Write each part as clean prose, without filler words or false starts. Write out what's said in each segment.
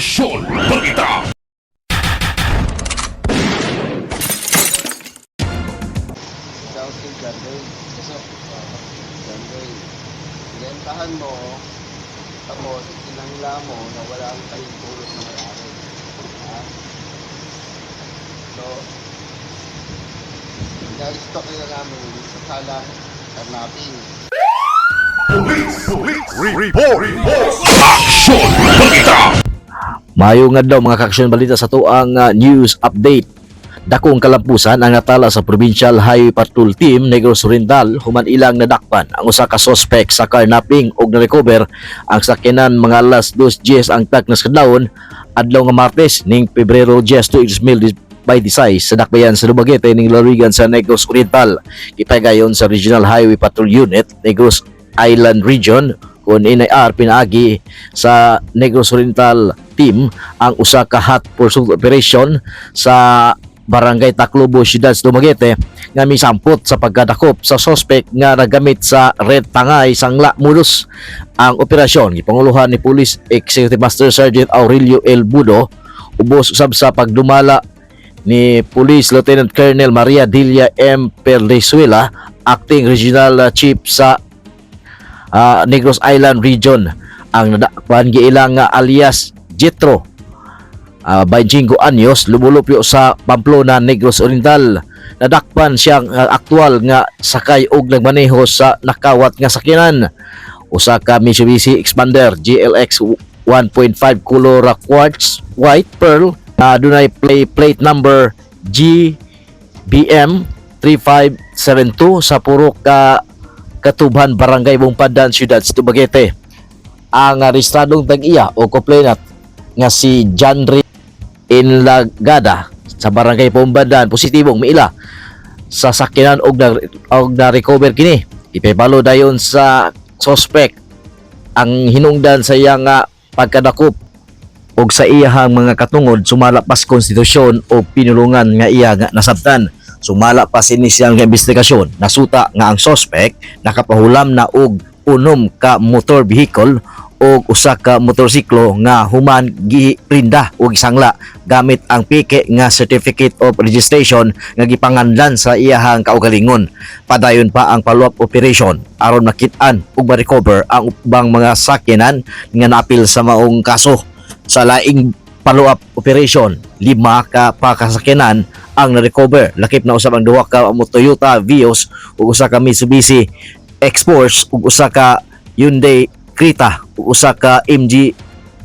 Aksyon Balita. Ikaw si John. John Ray. Binentahan mo, tapos sinangla mo na wala ang pahintulot ng may-ari. Ha? So, na-stock na namin sa salang carnapping. Police, Police, Report, Report. Aksyon Balita. Maayong adlaw, mga kaaksyon balita, sa tuang news update. Dakong kalampusan ang natala sa Provincial Highway Patrol Team Negros Oriental human ilang nadakpan ang usa ka suspect sa carnapping og na-recover ang sakyanan mga alas 2:10 ang tag nas kadlawon adlaw nga Martes ning Pebrero 10, 2026 sa dakbayan sa Dumaguete ning lalawigan sa Negros Oriental. Gipagayon sa Regional Highway Patrol Unit Negros Island Region kon NIR pinaagi sa Negros Oriental Team ang usa ka hot pursuit operation sa Barangay Taclobo, Siyudad sa Dumaguete nga misampot sa pagkadakop sa suspect nga nagamit sa red tangay sangla modus. Ang operasyon gipanguluhan ni Police Executive Master Sergeant Aurelio L. Budo ubos usab sa pagdumala ni Police Lieutenant Colonel Maria Delia M. Perlezuela, Acting Regional Chief sa Negros Island Region. Ang nadakpan giilang nga alias Jetro, 25 anyos, lumulupyo sa Pamplona, Negros Oriental. Nadakpan siyang aktual nga sakay og nagmaneho sa nakawat nga sakyanan, usa ka Mitsubishi Xpander GLX 1.5 color quartz white pearl na dunay plate number GBM 3572 sa Purok Katubhan, Barangay Bungpadan, Siyudad sa Dumaguete. Ang rehistradong tag-iya o complainant nga si John Ray Inlagada sa Barangay Pumbadan positibong miila sa sakyanan og na-recover kini. Ipibalo dayon sa suspect ang hinungdan sa iyang pagkadakop og sa iyahang mga katungod sumala pas konstitusyon o pinulungan nga iya nga nasabtan. Sumala pa sa inisyal nga investigasyon, nasuta nga ang suspect nakapahulam na og unom ka motor vehicle o usa ka motorsiklo nga human girinda og gisangla gamit ang peke nga certificate of registration nga gipanganlan sa iyahang kaugalingon. Padayon pa ang follow-up operation aron makit-an ug ma-recover ang ubang mga sakyanan nga naapil sa maong kaso. Sa laing follow-up operation, lima ka pakasakyanan ang na-recover. Lakip na usab ang duha ka Toyota Vios ug usa ka Mitsubishi X-Force ug usa ka Hyundai Creta ug usa ka MG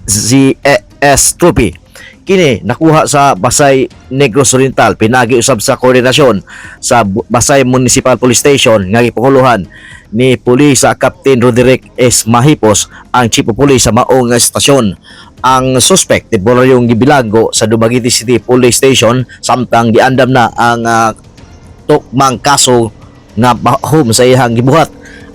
ZS Trophy. Kini nakuha sa Basay, Negros Oriental, pinagi usab sa koordinasyon sa Basay Municipal Police Station nga gipanguluhan ni Police Captain Roderick S. Mahipos, ang Chief of Police sa maong estasyon. Ang suspect temporaryong gibilanggo sa Dumaguete City Police Station samtang giandam na ang tukmang kaso nga home sa iyang gibuhat.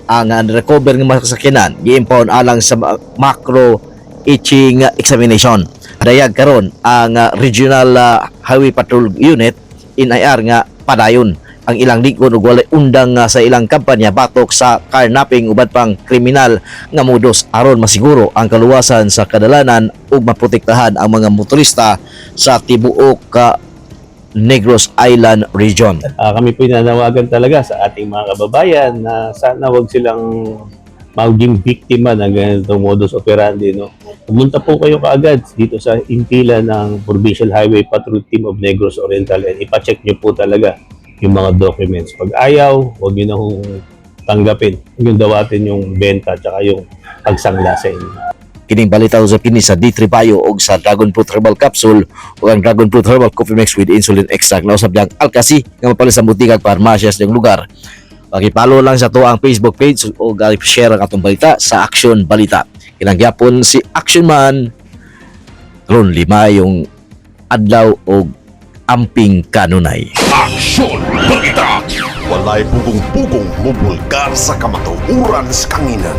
Ang recover ng mga sakyanan gi-impound alang sa macro etching examination. Dayag karon ang Regional Highway Patrol Unit NIR nga padayon ang ilang likod ug walay undang sa ilang kampanya batok sa carnapping uban pang kriminal nga modus aron masiguro ang kaluwasan sa kadalanan ug maprotektahan ang mga motorista sa tibuok ka Negros Island Region. Kami po nanawagan talaga sa ating mga kababayan na sana wag silang maging biktima ng ganitong modus operandi. No? Pumunta po kayo kaagad dito sa impila ng Provincial Highway Patrol Team of Negros Oriental and ipacheck nyo po talaga yung mga documents. Pag ayaw, wag nyo na hong tanggapin. Huwag nyo dawatin yung benta at yung pagsangla sa inyo. Kining balita usab kini sa D3 Bio og sa Dragon Fruit Herbal Capsule ug ang Dragon Fruit Herbal Coffee Mix with Insulin Extract na usab diyang Alkasi nga mapalit sa butika ug parmasya sa inyong lugar. Pakipalo lang sa ato ang Facebook page ug share ang atong balita sa Action Balita. Kilang gyapon si Action Man ron lima yung adlaw og amping kanunay. Aksyon Balita. Walay pugong-pugong mubulgar sa kamatuoran sa kanginan.